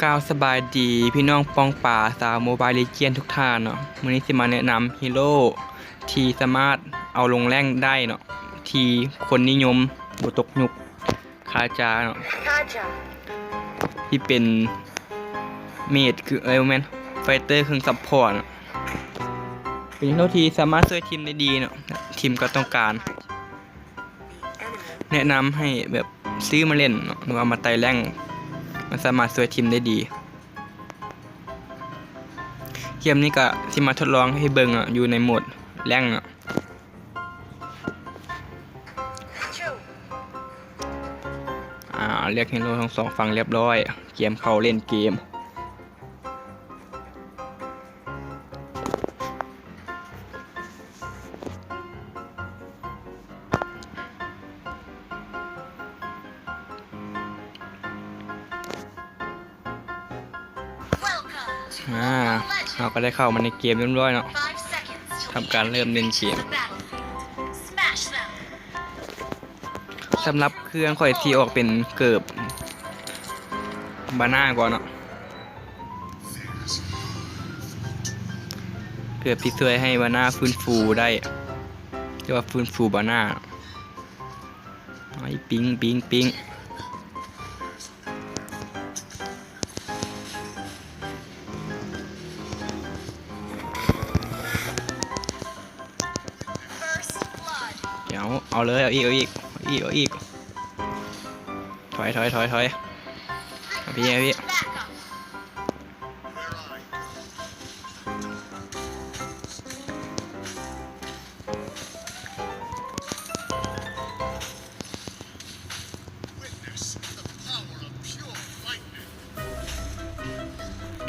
ກ່າວສະບາຍດີພີ່ນ້ອງປ້ອງປາຊາວໂມບາຍເລເຈນທຸກທ່ານເນາະ. ມື້ນີ້ຊິມາແນະນຳຮີໂຣທີ່ສາມາດເອົາລົງແລງໄດ້ເນາະ ທີ່ຄົນນິຍົມບໍ່ຕົກຍຸກ ຄາຈາເນາະ ທີ່ເປັນເມດ ຄື ເອີ ບໍ່ແມ່ນ ໄຟເຕີເຄິ່ງຊັບພອດເນາະ. ເປັນຮີໂຣທີ່ສາມາດຊ່ວຍທີມໄດ້ດີເນາະ ທີມກໍຕ້ອງການ. ແນະນຳໃຫ້ແບບຊື້ມາຫຼິ້ນເນາະ ຫຼືວ່າມາໄຕ່ແລງ ມັນສາມາດຊ່ວຍທີມໄດ້ດີ. ເກມນີ້ກະຊິມາທົດລອງໃຫ້ເບິ່ງເນາະ ຢູ່ໃນໂໝດແລງເນາະ. ອ່າ ເລືອກຮີໂຣທັງສອງຝັ່ງຮຽບຮ້ອຍ ກຽມເຂົ້າຫຼິ້ນເກມ. ອ່າ ເຮົາກໍໄດ້ເຂົ້າມາໃນເກມຮຽບຮ້ອຍເນາະ ທຳການເລີ່ມຫຼິ້ນເກມ. ສຳລັບເຄື່ອງຂ້ອຍຊິອອກເປັນເກີບບານາກ່ອນເນາະ ເກີບທີ່ຊ່ວຍໃຫ້ບານາຟື້ນຟູໄດ້ ຫຼືວ່າຟື້ນຟູບານາ. ໄອ້ ປິງ ປິງ ປິງ. ເອົາ ເອົາເລີຍ ເອົາອີກ ເອົາອີກ ເອົາອີກ ເອົາອີກ. ຖອຍ ຖອຍ ຖອຍ ຖອຍ ເອົາພີ້ ເອົາພີ້.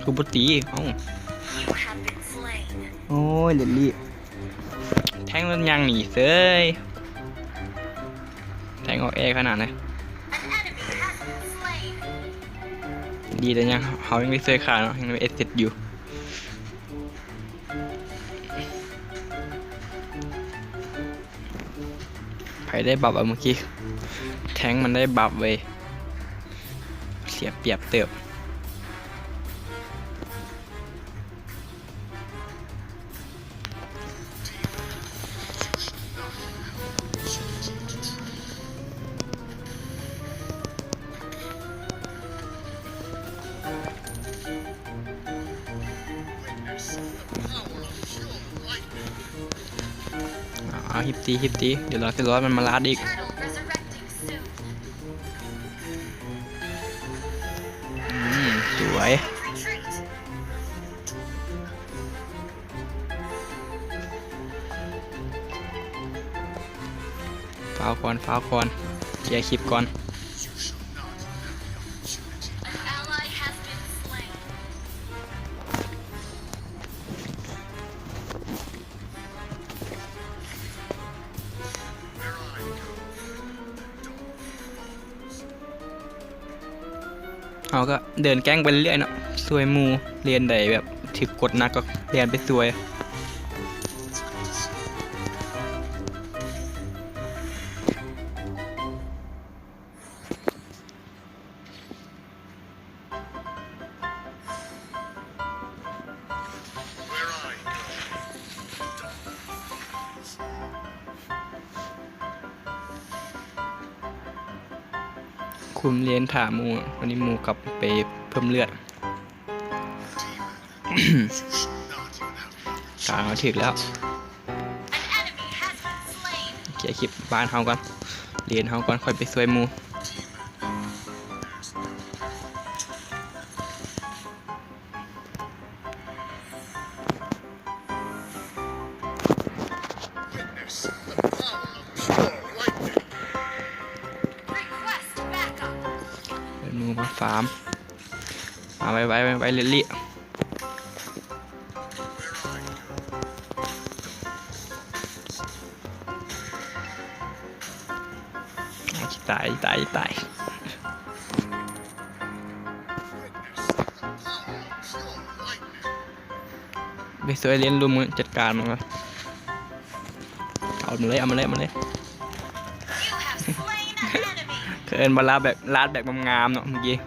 ຄືບໍ່ຕີ ເອົ້າ ໂອ້ຍ ເລນລີ້ ແທງມັນຍ່າງໜີເສີຍ ແທງອອກແອຂະໜາດນັ້ນ. ດີແຕ່ຍັງ ເຮົາຍັງໄດ້ຊ່ວຍຂ້າເນາະ ຍັງໄດ້ເອັດເຊັດຢູ່. ໃຜໄດ້ບັບ ເອົາ ເມື່ອກີ້ ແທງມັນໄດ້ບັບເວີຍ ເສຍປຽບເຕີບ. ອ່າ ຮີບຕີ ຮີບຕີ ດຽວລອ ດຽວລອມັນມາລາດອີກ. ອືມ ສວຍ. ຟາວກ່ອນ ຟາວກ່ອນ ເຄຍຄລິບກ່ອນ. ເຮົາກໍເດີນແກ້ງໄປເລື້ອຍໆເນາະ ຊ່ວຍໝູ່ ເລນໃດແບບຖືກກົດໜັກກໍແລ່ນໄປຊ່ວຍ. ຄຸມເລນຖ້າໝູ່ ວັນນີ້ໝູ່ກັບໄປເພີ່ມເລືອດ. ກາງເຮົາຖືກແລ້ວ. ເຄຍຄລິບບ້ານເຮົາກ່ອນ ເລນເຮົາກ່ອນ ຄ່ອຍໄປຊ່ວຍໝູ່. ເປັນໝູ່ມາຟາມ ມາໄວໆ ໄວໆ ເລນລີ້. ຕາຍ ຕາຍ ຕາຍ ໄປຊ່ວຍເລນລຸມ ຈັດການມັນກ່ອນ. ເອົາມາເລີຍ ເອົາມາເລີຍ ເອົາມາເລີຍ. ເຂົາເອີ້ນວ່າລາດແບບ ລາດແບບງາມໆເນາະ ເມື່ອກີ້.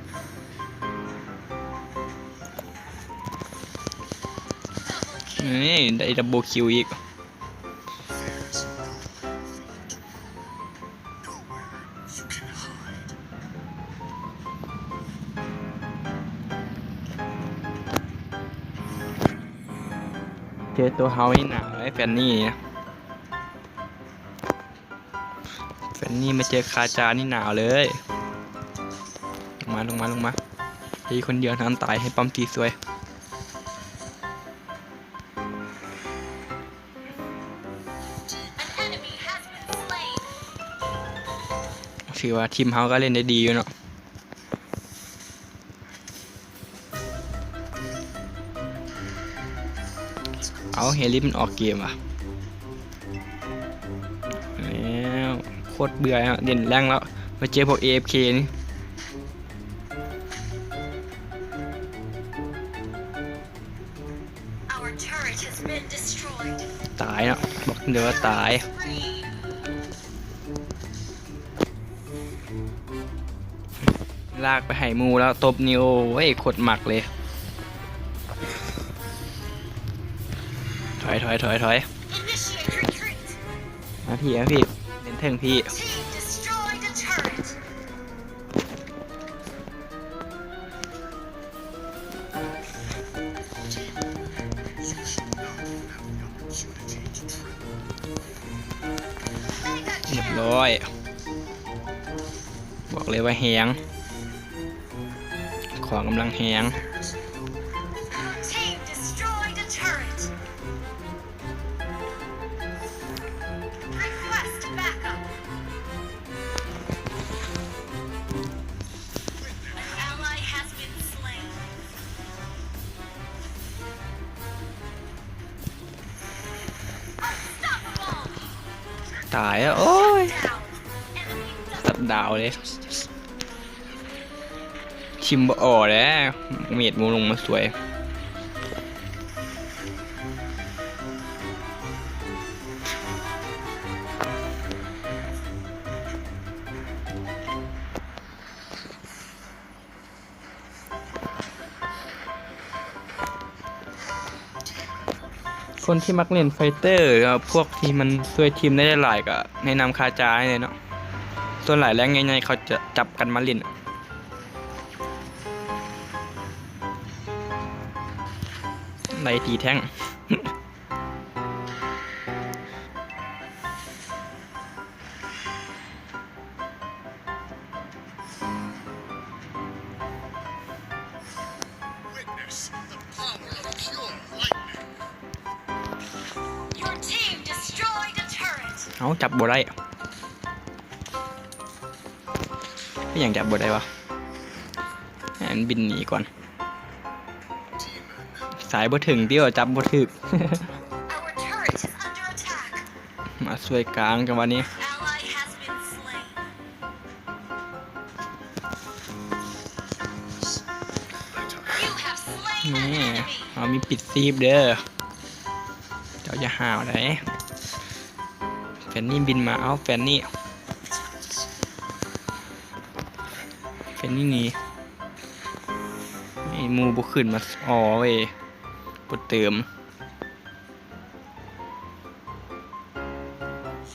ນີ້ໄດ້ດັບເບິນຄິວອີກ. ເຈີໂຕເຮົານີ້ໜາວເລີຍ ແຟນນີ້ນະ. ແຟນນີ້ມາເຈີຄາຈານີ້ໜາວເລີຍ. ລົງມາ ລົງມາ ລົງມາ. ຕີຄົນດຽວນັ້ນຕາຍ ໃຫ້ປ້ອມຕີຊ່ວຍ. An enemy has been slain. ຖືວ່າທີມເຮົາກໍຫຼິ້ນໄດ້ດີຢູ່ເນາະ. ເອົາ ເຮລິດມັນອອກເກມວ່ະ. ແລ້ວ ໂຄດເບື່ອແລ້ວ ຫຼິ້ນແລງແລ້ວ ມາເຈີພວກເອເອັຟເຄນີ້. Our turret has been destroyed. ຕາຍເນາະ ບອກເລີຍວ່າຕາຍ. ລາກໄປໃຫ້ໝູ່ແລ້ວຕົບນີ້ ໂອ້ຍ ໂຄດມັກເລີຍ. ຖອຍ ຖອຍ ຖອຍ ຖອຍ. Initiate retreat. ມາພີ່ ມາພີ່ ເຫຼັ້ນເທິງພີ່. Team destroyed a turret. ຮຽບຮ້ອຍ ບອກເລີຍວ່າແຮງ ຂອງກຳລັງແຮງ. Team destroyed a turret. Request backup. An ally has been slain. ຕາຍແລ້ວ ໂອ້ຍ Down. Enemy ຊັດດາວເລີຍ. ທີມບໍ່ອໍແລ້ວ ເມດບໍ່ລົງມາຊ່ວຍ. ຄົນທີ່ມັກຫຼິ້ນໄຟເຕີ ແລ້ວພວກທີ່ມັນຊ່ວຍທີມໄດ້ຫຼາຍໆ ກໍແນະນຳຄາຈາໃຫ້ເລີຍເນາະ. ສ່ວນຫຼາຍແລງໃຫຍ່ໆ ເຂົາຈະຈັບກັນມາຫຼິ້ນ. ໄລ່ຕີແທ້ງ. Witness the power of pure lightning. Your team destroyed a turret. ເອົ້າ ຈັບບໍ່ໄດ້. ເປັນຫຍັງຈັບບໍ່ໄດ້ວະ? ໃຫ້ມັນບິນໜີກ່ອນ. ສາຍບໍ່ເຖິງຕິ ວ່າຈັບບໍ່ຖືກ. Our turret is under attack. ມາຊ່ວຍກາງຈັງຫວະນີ້. Ally has been slain. You have slain an enemy. ນີ້ ເຮົາມີປິດຊີບເດີ. ເຈົ້າຢ່າຫ້າວໃດ. ແຟນນີ້ບິນມາ ເອົາ ແຟນນີ້ ແຟນນີ້ໜີ ໃຫ້ໝູ່ບໍ່ຂຶ້ນມາ ອໍ ເວີຍ ບໍ່ເຕີມ.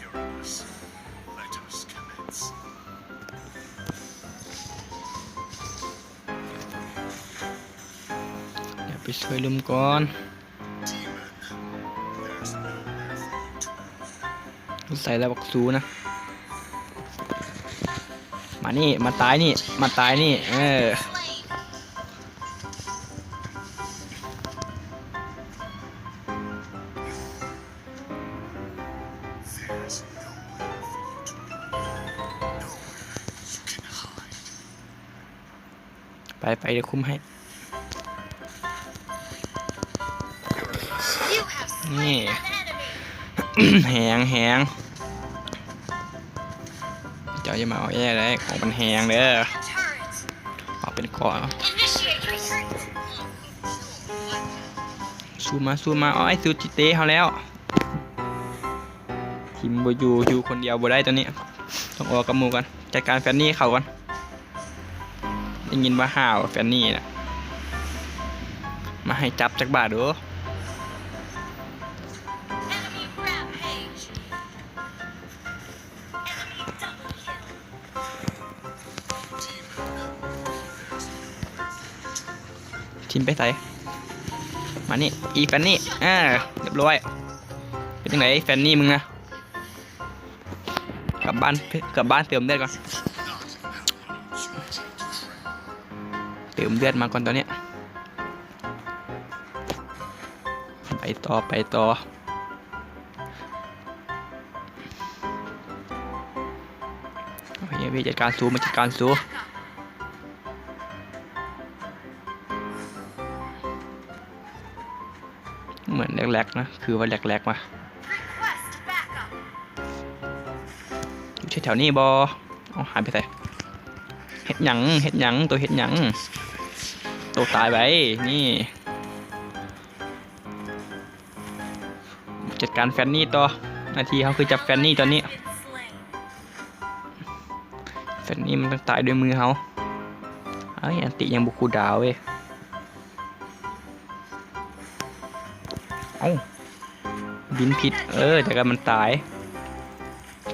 Uranus, let us commence. ດຽວໄປຊ່ວຍລຸ່ມກ່ອນ. ໃສ່ແລ້ວບັກສູນະ ມານີ້ ມາຕາຍນີ້ ມາຕາຍນີ້ ເອີ ໄປ ໄປ ດຽວຄຸມໃຫ້. ນີ້ ແຮງ ແຮງ ເຈົ້າຢ່າມາເອົາແອໄດ້ ຂອງມັນແຮງເດີ ເອົາເປັນກ້ອນ. ສູ້ມາ ສູ້ມາ ໂອ້ຍ ສູ້ຈິເຕະເຮົາແລ້ວ. ທີມບໍ່ຢູ່ ຢູ່ຄົນດຽວບໍ່ໄດ້ຕອນນີ້ ຕ້ອງອອກກັບໝູ່ກ່ອນ. ຈັດການແຟນນີ້ເຂົ້າກ່ອນ. ໄດ້ຍິນວ່າຫ້າວແຟນນີ້ນະ ມາໃຫ້ຈັບຈັກບາດດູ. ທີມໄປໃສ? ມານີ້ ອີແຟນນີ້ ອ່າ ຮຽບຮ້ອຍ. ເປັນຈັ່ງໃດແຟນນີ້ມຶງນະ? ກັບບ້ານ ກັບບ້ານເຕີມເລືອດກ່ອນ ເຕີມເລືອດມາກ່ອນຕອນນີ້. ໄປຕໍ່ ໄປຕໍ່. ເວ ຈັດການສູ ມາຈັດການສູ. ເໝືອນແລັກໆນະ ຄືວ່າແລັກໆວ່າ ຢູ່ແຖວໆນີ້ບໍ່? ເອົາ ຫາຍໄປໃສ? ເຮັດຫຍັງ? ເຮັດຫຍັງ? ໂຕເຮັດຫຍັງ? ໂຕຕາຍໄວ ນີ້. ຈັດການແຟນນີ້ຕໍ່. ໜ້າທີ່ເຮົາຄືຈັບແຟນນີ້ຕອນນີ້. ແຟນນີ້ມັນຕ້ອງຕາຍດ້ວຍມືເຮົາ. ເອີຍ ອັນຕິຍັງບໍ່ຄູດາວເວີຍ. ເອົ້າ ບິນຜິດ. ເອີ ແຕ່ກໍມັນຕາຍ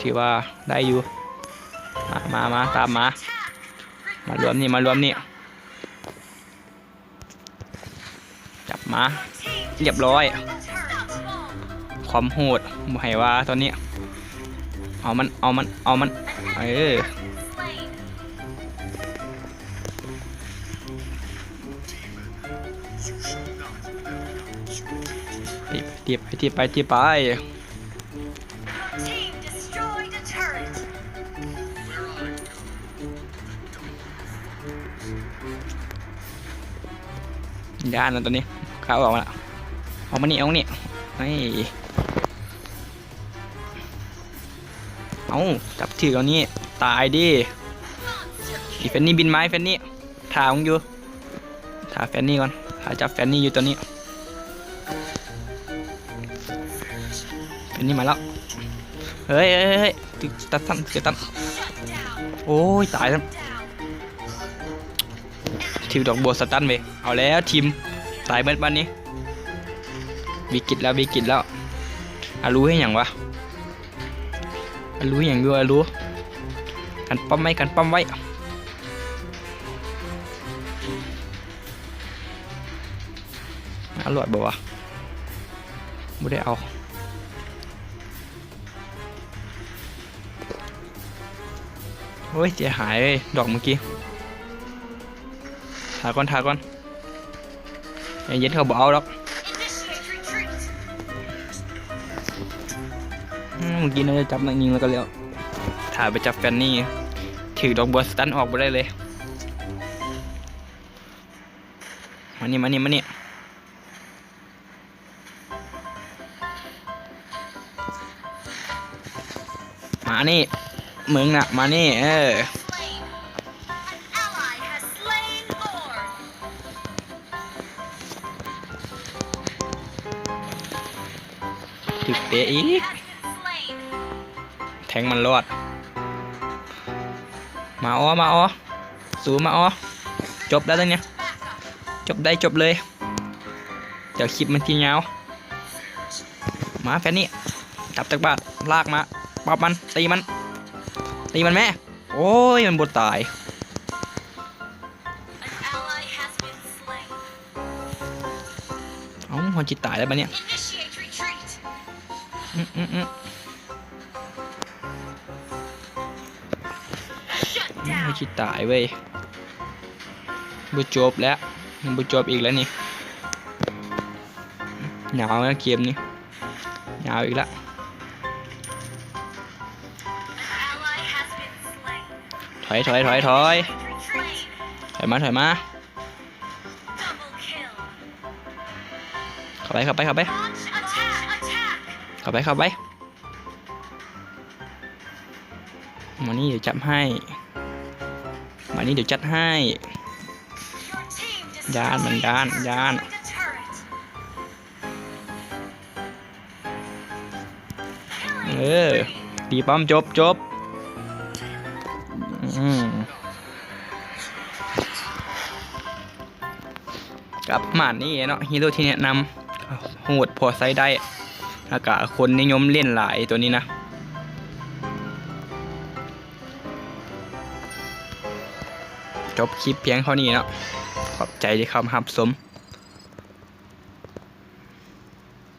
ຖືວ່າໄດ້ຢູ່. ມາ ມາ ມາ ຕາມມາ. ມາລວມນີ້ ມາລວມນີ້. ຈັບມາ ຮຽບຮ້ອຍ. ຄວາມໂຫດ ບໍ່ໃຫ້ວ່າຕອນນີ້. ເອົາມັນ ເອົາມັນ ເອົາມັນ. ເອີ ຕີໄປ ຕີໄປ ຕີໄປ ຕີໄປ. Your team destroyed a turret. ຢ້ານແລ້ວຕອນນີ້. ຂ້າອອກມາລະ ອອກມານີ້ ອອກມານີ້. ເອີຍ ເອົ້າ ຈັບຖືກເອົານີ້ ຕາຍເດ້. ອີແຟນນີ້ບິນມາ ແຟນນີ້ ຖ້າມຶງຢູ່. ຖ້າແຟນນີ້ກ່ອນ ຖ້າຈັບແຟນນີ້ຢູ່ຕອນນີ້. ແຟນນີ້ມາແລ້ວ. ເຮີ້ຍ ເຮີ້ຍ ເຮີ້ຍ ຖືກສະຕັນ ຖືກສະຕັນ. ໂອ້ຍ ຕາຍແລ້ວ. ຖືກດອກບົວສະຕັນເວີຍ. ເອົາແລ້ວ ທີມຕາຍເບິດບາດນີ້. ວິກິດແລ້ວ ວິກິດແລ້ວ. ອາລູເຮັດຫຍັງວະ? ອາລູຫຍັງຢູ່ ອາລູ? ກັນປ້ອມໄວ້ ກັນປ້ອມໄວ້. ອາລອດບໍ່ວະ? ບໍ່ໄດ້ເອົາ. ໂອ້ຍ ເສຍຫາຍເວີຍ ດອກມື້ກີ້. ຖ້າກ່ອນ ຖ້າກ່ອນ. ໃຈເຢັນ ເຂົາບໍ່ເອົາດອກ. ອືມ ມື້ກີ້ໜ້າຈະຈັບນັກຍິງແລ້ວກໍແລ້ວ. ຖ້າໄປຈັບແຟນນີ້ ຖືກດອກບົວສະຕັນອອກບໍ່ໄດ້ເລີຍ. ມານີ້ ມານີ້ ມານີ້. ມານີ້ ມຶງນະ ມານີ້ ເອີ. ຖືກເຕະອີກ ແທງມັນລອດ. ມາອໍ ມາອໍ ສູມາອໍ. ຈົບແລ້ວເດ້ນີ້ ຈົບໄດ້ຈົບເລີຍ. ດຽວຄລິບມັນຊິຍາວ. ມາແຟນນີ້ ຈັບຈັກບາດ ລາກມາ ປັບມັນ ຕີມັນ ຕີມັນແມ້. ໂອ້ຍ ມັນບໍ່ຕາຍ. ເອົ້າ ເຮົາຊິຕາຍແລ້ວບາດນີ້. ອື ອື ອື. ໂອ້ຍ ຊິຕາຍເວີຍ. ບໍ່ຈົບແລ້ວ ບໍ່ຈົບອີກແລ້ວນີ້. ຍາວແລ້ວເກມນີ້ ຍາວອີກແລ້ວ. ຖອຍ ຖອຍ ຖອຍ ຖອຍ. ຖອຍມາ ຖອຍມາ. ເຂົ້າໄປ ເຂົ້າໄປ ເຂົ້າໄປ. ເຂົ້າໄປ ເຂົ້າໄປ. ມານີ້ ດຽວຈັດໃຫ້ ມານີ້ ດຽວຈັດໃຫ້. ຢ້ານ ມັນຢ້ານ ຢ້ານ. ເອີ ຕີປ້ອມ ຈົບ ຈົບ. ອືມ ກະປະມານນີ້ເນາະ ຮີໂຣທີ່ແນະນຳ ໂຫດພໍໃຊ້ໄດ້ ແລ້ວກະຄົນນິຍົມຫຼິ້ນຫຼາຍໂຕນີ້ນະ. ຈົບຄລິບພຽງເທົ່ານີ້ເນາະ. ຂອບໃຈທີ່ເຂົ້າມາຮັບຊົມ.